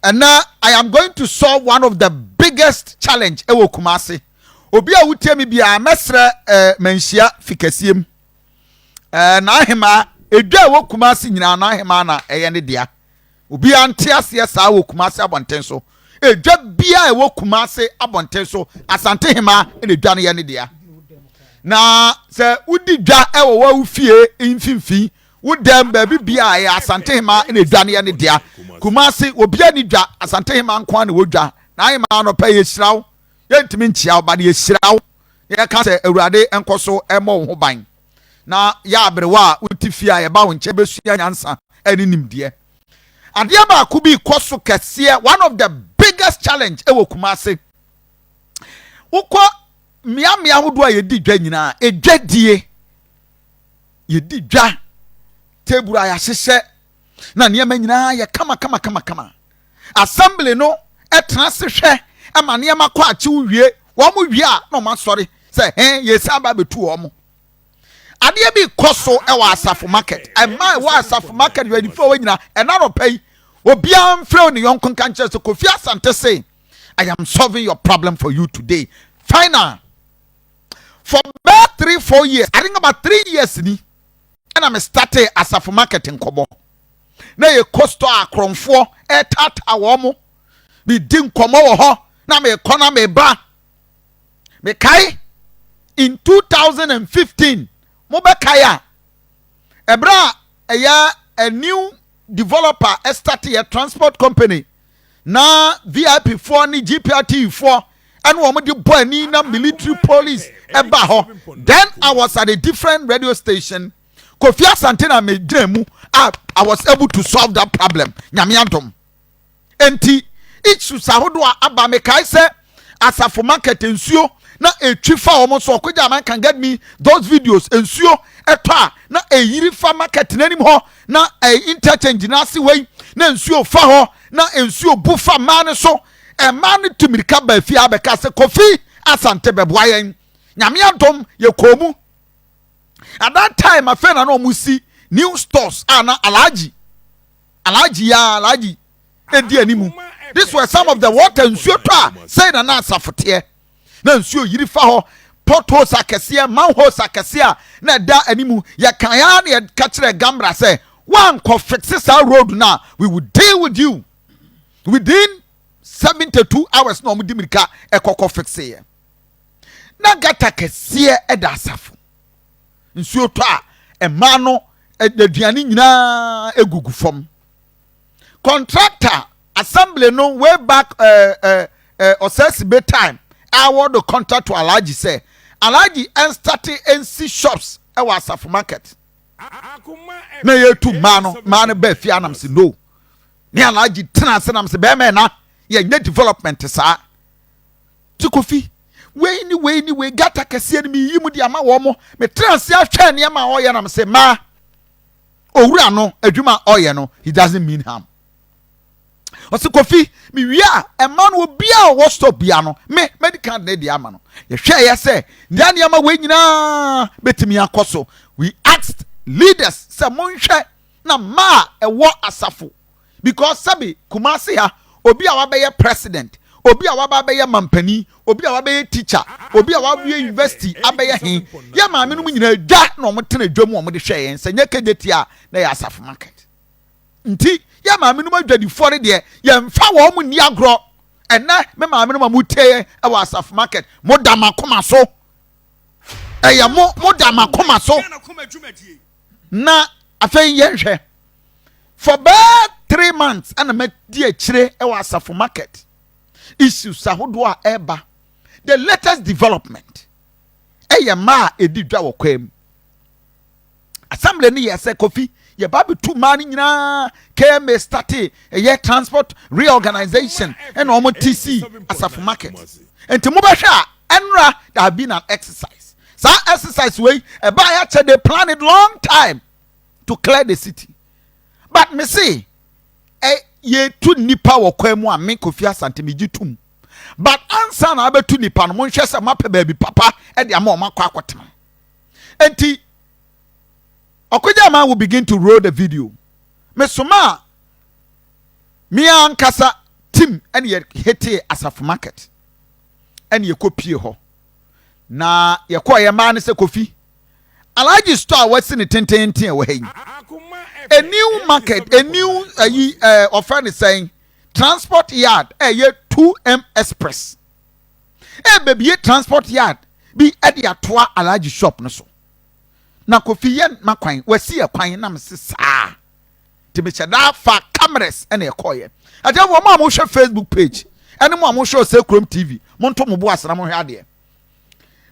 Ɛnɛ I am going to solve one of the biggest challenge ɛwɔ Kumasi. Obi a wotie mi biara, mɛsrɛ manhyia fi kɛseɛ mu. N'ahema edwa a ɛwɔ Kumasi nyinaa, n'ahema na ɛyɛ ne dea. Obiara nte aseɛ saa wɔ Kumasi abɔnten so. Edwa bia ɛwɔ Kumasi abɔnten so, Asante hema ɛna edwa no yɛ ne dea. Na sɛ wodi dwa ɛwɔ wɔn fie mfimfini, wo dɛm baabi bia, ɛyɛ Asante hema ɛna edwa no yɛ ne dea. Kumasi obiara ni dwa, Asante hema nko ara na ɛwɔ dwa. N'ahema anɔpɛ yɛhyira wo. Yɛntumi nkyia wo ba de, yɛhyira wo. Yɛka sɛ Awurade nkɔ so ɛmmɔ wo ho ban na yɛ aberewa a wote fie a yɛba wo nkyɛn bɛsua nyansa ɛne nimdeɛ. Adeɛ baako bi kɔ so kɛseɛ, one of the biggest challenge ɛwɔ Kumase. Wokɔ mmeammea ahodoɔ a yɛdi dwa nyinaa, edwa die, yɛdi dwa, table a yɛahyehyɛ na nneɛma nyinaa yɛ kama kama kama kama. Assembly no ɛtena ase hwɛ ɛma nneɛma kɔ akyew wie. Wɔn mo wie a, na wɔn asɔre sɛ hɛn yɛsan ba abɛtu wɔn. Adeɛ bi kɔ so ɛwɔ Asafo Market. Ɛmaa ɛwɔ Asafo Market yɛdifo wɔ nyinaa, ɛna nɔpɛ yi obiara mfrɛ ne yɔnko nka nkyerɛ sɛ Kofi Asante say I am solving your problem for you today. Final. For about 3, 4 years, I think about 3 years ni ɛna me starte Asafo Market nkɔmɔ na yɛ kɔ store akorɔmfoɔ ɛtaataa wɔn mo. Mi di nkɔmɔ wɔ hɔ na mi kɔ na mi ba. Mekae in 2015, mo bɛkae a, ɛberɛ a ɛyɛ a new developer ɛstart yɛ transport company na VIP foɔ ne GPRT foɔ ɛne wɔn de bɔ ani na military police ɛba hɔ. Then I was at a different radio station, Kofi Asante, na me gyina mu a I was able to solve that problem. Nyame adom nti issues ahodoɔ a aba, mekae sɛ Asafo Market nsuo na etwi fa wɔn so. Ɔkogya man can get me those videos. Nsuo ɛtɔ a na eyiri fa market n'anim hɔ na ɛyɛ interchange n'ase wei na nsuo fa hɔ na nsuo bu fa mmaa no so. Mmaa no tu mirika ba fie abɛka sɛ Kofi Asante bɛboa yɛn. Nyame adom, yɛ kɔn mu. At that time afei na wɔn si new stores a na Alhaji ya Alhaji edi animu. This were some of the water. Nsuo tɔ a, sɛyi na Asafo teɛ na nsuo yiri fa hɔ, potholes akɛseɛ, manholes akɛseɛ a na ɛda animu. Yɛka ya na yɛka kyerɛ Gamra sɛ wankɔ fix saa road na we will deal with you within 72 hours. Na wɔn di mirika ɛkɔkɔ fix yɛ na gutter kɛseɛ ɛda Asafo. Nsuo tɔ a, mmaa no aduane nyinaa egugu fam. Contractor assembly no way back ɔsɛsibe time award the contract to Alhaji sɛ Alhaji ɛnstart nsi shops ɛwɔ Asafo Market na yɛtu mmaa no. Mmaa no bɛɛ fie anam sɛ no ne Alhaji tena ase nam sɛ bɛrima ɛna yɛnyɛ development saa ti. Kofi, wei ni wei ni wei, gutter kɛseɛ no miyi mu de ama wɔn mo. Metena ase ahwɛ nneɛma a ɔyɛ nam sɛ mmaa owura no adwuma a ɔyɛ no, he doesn't mean harm. Ɔsi Kofi, mewie a, ɛma no obiara a ɔwɔ stop bia no, me medical ne de ama no. Yɛhwɛ yɛ sɛ nea nneɛma wei nyinaa bɛtumi akɔ so. We asked leaders sɛ monhwɛ na mmaa a ɛwɔ Asafo, because sɛbi Kumasi ha, obi a wabɛyɛ president, obi a waba abɛyɛ mampanin, obi a wabɛyɛ teacher, obi a wawie university abɛyɛ he, yɛ maame no mu nyinaa dwa na wɔn tena dwa mu, wɔn de hwɛ yɛn sɛ nyɛ Kejetia a na yɛ Asafo Market. Nti yɛ maame no mu adwadifoɔ no deɛ, yɛmfa wɔn mu nni agorɔ. Ɛnɛ me maame no ma mo tie yɛn ɛwɔ Asafo Market, mo da ma koma so, ɛyɛ mo da ma koma so. Na afei yɛnhwɛ, for bɛɛ 3 months ɛna mɛdi akyire ɛwɔ Asafo Market issues ahodoɔ a ɛreba. The latest development ɛyɛ mmaa a ɛdi dwa wɔ kwan mu. Assembly no yɛ sɛ Kofi, yɛba abɛtu mmaa no nyinaa. KMA starte ɛyɛ transport reorganization ɛna wɔn ti si Asafo Market. Nti mobɛhwɛ a, ɛnra there have been an exercise. Saa exercise wei ɛbaa yɛakyɛ, they plan it long time to clear the city. But me say ɛ yɛtu nipa wɔ kwan mu a, me Kofi Asante megye tum, but ansa na abɛtu nipa no, monhwɛ sɛ mapɛ baabi papa ɛde ama ɔmo akɔ akɔtena. Nti Ɔkogya man will begin to roll the video. Mesoma a me ankasa team ɛna yɛ hitee Asafo market ɛna yɛkɔ pie hɔ na yɛkɔɔ yɛ mmaa no sɛ Kofi Alhaji store a wasi ne tententen ɛwɔ ha yi, a new market, a new ayi ɛɛ ɔfɛ ne sɛn transport yard ɛyɛ 2M Express ɛbɛbie transport yard bi ɛde atoa Alhaji shop no so na Kofi yɛ ma kwan wasi yɛ kwan na mese saa. Nti mehyɛ daa fa cameras ɛna ɛkɔɔyɛ. Ɛkyɛ wɔn a mohwɛ Facebook page ɛne mo a mohwɛ Ɔsɛ Kurom TV, monto mo bo ase na mohwɛ adeɛ.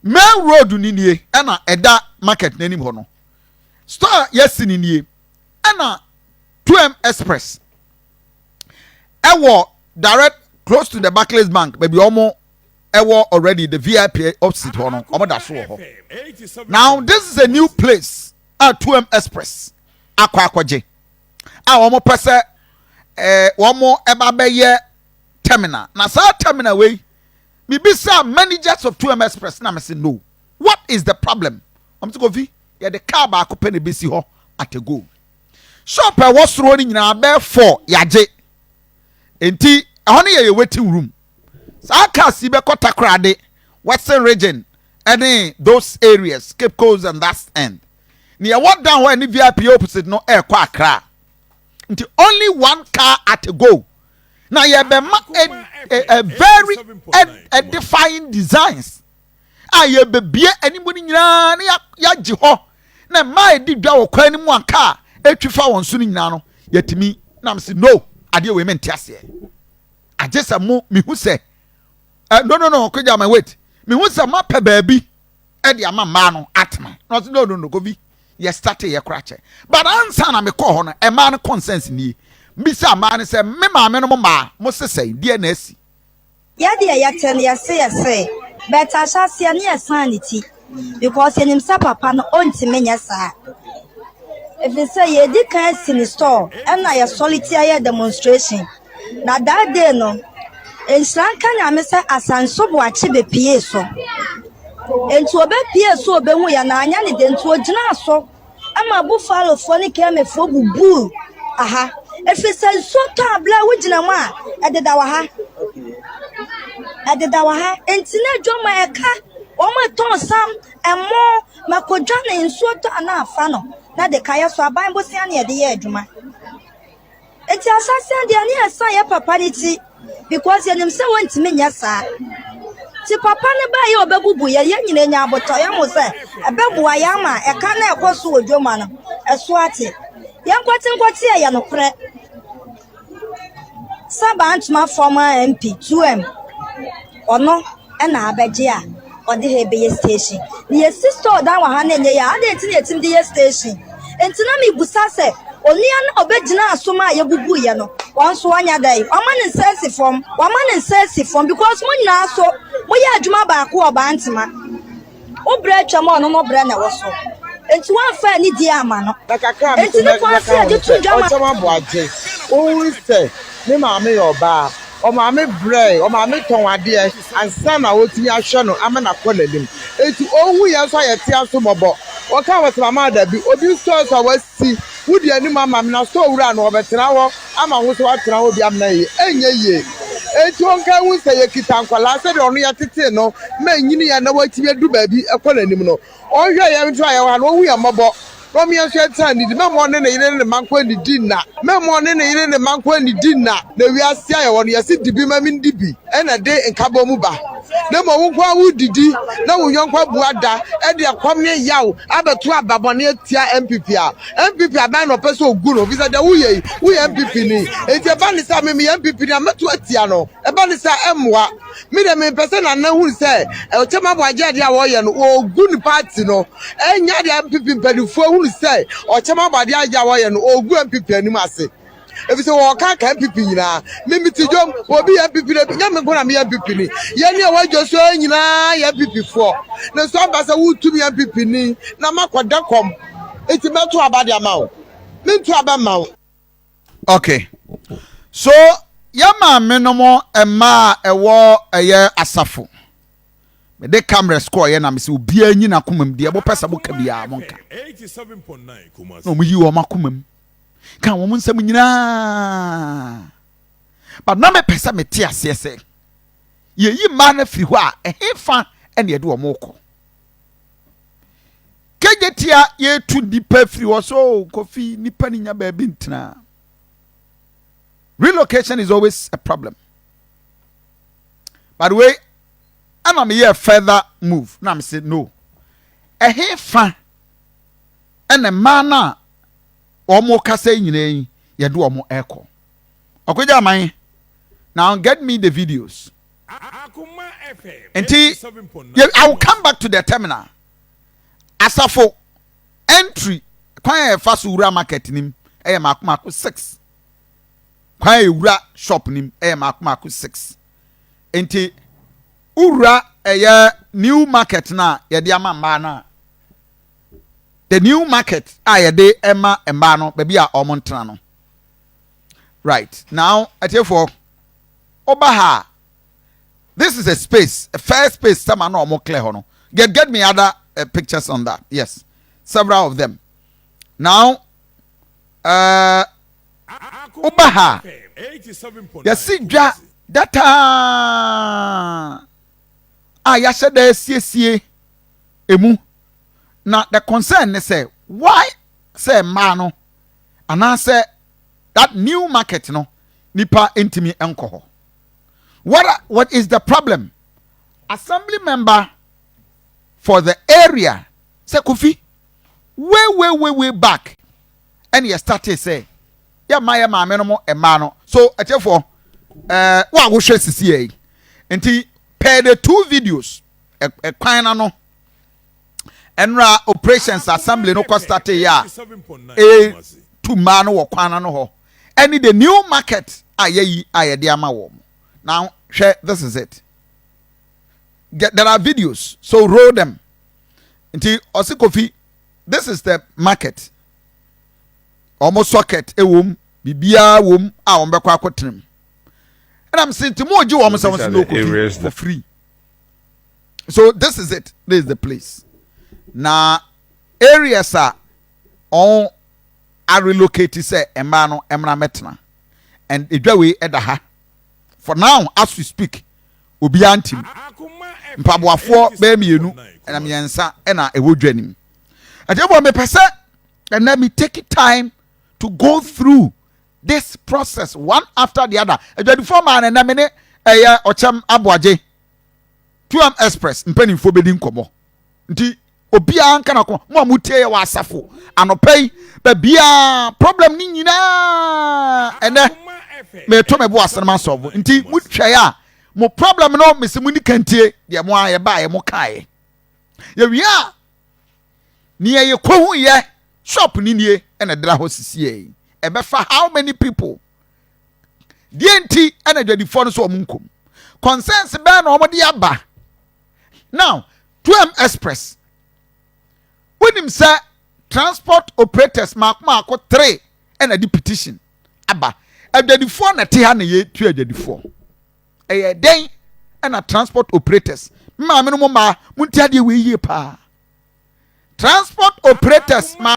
Main road ni nie ɛna ɛda market n'anim hɔ no. Store yɛsi ni nie ɛna 2M Express ɛwɔ direct close to the Barclays Bank baabi wɔn ɛwɔ already, the VIP opposite hɔ no, wɔn da so wɔ hɔ. Now this is a new place a 2M Express akɔ akɔgye a wɔn pɛ sɛ wɔn ɛba bɛyɛ terminal. Na saa terminal wei, mibisa managers of 2M Express na mese, "No, what is the problem?" Wɔn sɛ, "Kofi, yɛde car baako pɛ na ebesi hɔ at a go. Shop a ɛwɔ soro no nyinaa bɛɛ four yagye, nti ɛhɔ no yɛ yɛ waiting room. Saa cars yi bɛkɔ Takoradi, Western Region ɛne those areas, Cape Coast and that end. Nea ɛwɔ down hɔ ɛne VIP opposite no ɛɛkɔ Accra, nti only one car at a go. Na yɛbɛma a very edifying designs a yɛbɛbie anim no nyinaa na yɛagye hɔ na mmaa yɛdi dwa wɔ kwan no mu a kaa etwi fa wɔn so no nyinaa no yɛtumi." Nam sɛ, "No, adeɛ wei mente aseɛ, agye sɛ mo mihu sɛ ɛ no no no kogya ma wait, mihu sɛ mapɛ baabi ɛde ama mmaa no atena." Na ɔsɛ, "No, no, no, Kofi, yɛ start yɛ kora kyɛ." But ansa na mekɔɔ hɔ no, mmaa no concerns nie. Mbisa mmaa no sɛ, me maame no mo mmaa mo sesɛn deɛ na asi? Yɛdeɛ yɛte no yɛse but ahyɛaseɛ ne yɛsan ne ti because yɛnim sɛ papa no ɔntumi nyɛ saa, ɛfiri sɛ yɛdi kan si ne store ɛna yɛsɔre tia yɛ demonstration. Na that day no, nhyira nka Nyame sɛ Asanso Boakye bepie so, nti obepie so obehu yɛ na anya ne de, nti ogyina so ama Buffalofoɔ ne Kɛmɛfoɔ bubuu aha, ɛfiri sɛ nsuo tɔ abla a wogyina mu a ɛdeda wɔ ha, ɛdeda wɔ ha. Nti na adwama ɛka wɔn ɛtɔn sam ɛmo makodwa ne nsuo tɔ a na afa no na de ka yɛ so aban bosia ne yɛde yɛ adwuma. Nti ahyɛseɛ deɛ ne yɛsan yɛ papa ne ti because yɛnim sɛ wɔntumi nyɛ saa. Nti papa ne baa yɛ ɔbɛbubu yɛ, yɛn nyinaa nya abotɔyɛ mo sɛ ɛbɛboa yɛ ama ɛka na ɛkɔ so wɔ dwoma no ɛso ate. Yɛn nkɔte nkɔte yɛ nokorɛ sɛ Bantama former MP 2M ɔno ɛna abɛgye a ɔde ha bɛyɛ station na yɛsi store dan wɔ ha na ɛnyɛ yɛ ade, nti na yɛtumi de yɛ station. Nti na mebusa sɛ onua na ɔbɛgyina asom a yɛbubu yɛ no, wɔn nso wɔnya dɛ wɔma ne nsa asi fam, wɔma ne nsa asi fam because mo nyinaa so moyɛ adwuma baako wɔ Bantama. Wo brɛ atwam a ɔno no brɛ na ɛwɔ so, nti wɔamfa anidie ama no. Na kakra a Nti ne kwan sɛ yɛde to dwa ma Ɔkyɛm Aboagye ohun sɛ ne maame yɛ ɔbaa, ɔmaame brɛ, ɔmaame tɔn adeɛ ansa na wɔtumi ahwɛ no ama n'akɔ n'anim. Eti ohun yɛn nso a yɛte aso mmɔbɔ. Wɔka wɔ sɛ mama dabi obi store so a wasi wodi anim ama me na store wura no ɔbɛtena hɔ ama ho so watena hɔ bi amena yie, ɛnyɛ yie. Eti ɔnka ehu sɛ yɛkita nkwadaa sɛdeɛ ɔno yɛtete no ma enyini yɛn na watumi adu baabi ɛkɔ n'anim no, ɔnhwɛ yɛn nso a yɛwɔ ha no, ɔhu yɛn mmɔbɔ na ɔmo yɛn nso yɛtena nidi. Mɛmo ɔne ne yere ne ne mma nko anidi nna, mɛmo ɔne ne yere ne mma nko anidi nna. Na wiase a yɛwɔ no, yɛsi dibi ma mi ndi bi ɛna de nkabɔ mu ba, na mmom wo nko a wodidi na wo yɔnko abu ada ɛde ɛkɔm ne yaw abɛto ababɔne atia NPP a NPP aban na ɔpɛ sɛ ogu no, fisɛ deɛ woyɛ yi, woyɛ NPP ni. Eti ɛba ne sɛ mimi yɛ NPP ni a, mɛto atia no. Ɛba ne sɛ ɛmmoa mi deɛ, mempɛ sɛ Nana hu sɛ Ɔkyɛm Aboagye adeɛ a wɔyɛ no wɔgu ne party no. Ɛnya deɛ NPP mpanimfoɔ hunu sɛ Ɔkyɛm Aboagye adeɛ a wɔyɛ no wɔgu NPP anim ase, efisɛ wɔka ka NPP nyinaa. Mimi ti dwom obi yɛ NPP na nyɛ me nko na meyɛ NPP ni. Yɛn ni a wɔadwa so nyinaa yɛ NPP foɔ na nso aba sɛ wotumi NPP ni na makɔda kɔm eti mɛto aba de ama wo, mento aba ma wo. Okay, so yɛ maame no mo mmaa a ɛwɔ ɛyɛ Asafo, mede cameras kɔɔyɛ na mesɛ obiara nyi n'akoma mu deɛ mopɛ sɛ moka biara monka, na wɔn yi wɔn akoma mu ka wɔn nsɛm nyinaa. But na mepɛ sɛ mete aseɛ sɛ yɛyi mmaa no afiri hɔ a, ɛhefa ɛna yɛde wɔn rekɔ? Kejetia yɛtu nnipa afiri hɔ so oh, Kofi nnipa no nya baabi ntena. Relocation is always a problem. By the way, ɛna meyɛ further move na mese no. Ɛhefa ɛna mmaa no a wɔn kasa yi nyinaa yi yɛde wɔn ɛkɔ. Ɔkɔgya aman now get me the videos. Nti I will come back to the terminal. Asafo entry kwan a yɛfa so wura market nim ɛyɛ mako mako 6. Kwan a yɛwura shop nim ɛyɛ mako mako 6. Nti wura ɛyɛ new market na yɛde ama mmaa no a, the new market a yɛde ɛma mmaa no baabi a wɔn ntena no. Right now, atiefoɔ, ɔba ha, this is a space, a fair space sama na wɔn clear hɔ no. Get me other pictures on that. Yes, several of them. Now, woba ha, yɛsi dwa dataa a yɛahyɛ da asiesie emu, na the concern ne sɛ why sɛ mmaa no anaasɛ that new market no nipa ntumi nkɔ hɔ. What is the problem? Assembly member for the area sɛ Kofi, way way way way back ɛna yɛ start sɛ yɛ mmaa yɛ maame no mo mmaa no so. Ɛkyɛfoɔ wo a wohwɛ sisi yɛ yi nti per the two videos ɛkwan na no ɛnura operations assembly no kɔ start yɛ a etu mmaa no wɔ kwan no hɔ ɛne the new market a yɛyi a yɛde ama wɔn. Now hwɛ, this is it. Get, there are videos, so roll them. Nti ɔsi Kofi, this is the market. Ɔmo socket ɛwɔ mu, biribiara wɔ mu a wɔn bɛkɔ akɔtena mu. Ɛna m sɛ nti mo gye wɔn sɛ wɔn sɛ no, Kofi, for free. So this is it, this is the place. Na areas a ɔn a relocate sɛ mmaa no mmra mɛtena and edwa wei ɛda ha for now as we speak, obiara ntim. Mpaboafoɔ bɛyɛ mmienu ɛna mmiɛnsa ɛna ɛwɔ dwa nim. Ɛkyɛ bɔ mepɛ sɛ ɛnna mi take time to go through this process one after the other. Adwadifoɔ maa na ɛnna mi ne ɛyɛ Ɔkyɛm Aboagye 2M Express mpanimfoɔ bɛdi nkɔmɔ. Nti obiara nka na kɔn mo a mo tie yɛ wɔ asafo anɔpɛ yi, baabiara problem ni nyinaa, ɛnɛ mɛto mɛ bo asɛm asɔfo. Nti mo twɛ a mo problem no mesi mo ni kantie deɛ mo ayɛ ba yɛ mo kaeɛ yɛwie a nea yɛ kɔhu yɛ shop ni nie ɛna ɛdra hɔ sisi yɛ ɛbɛfa how many people deɛ nti ɛna adwadifoɔ no so wɔn nkom concerns bɛɛ na wɔn de aba. Now 2M Express, wonim sɛ transport operators mako mako three ɛna de petition aba. Adwadifoɔ na te ha na yɛtu adwadifoɔ ɛyɛ dɛn ɛna transport operators maame no mo mmaa mo nti adeɛ wɔ yie paa, transport operators ma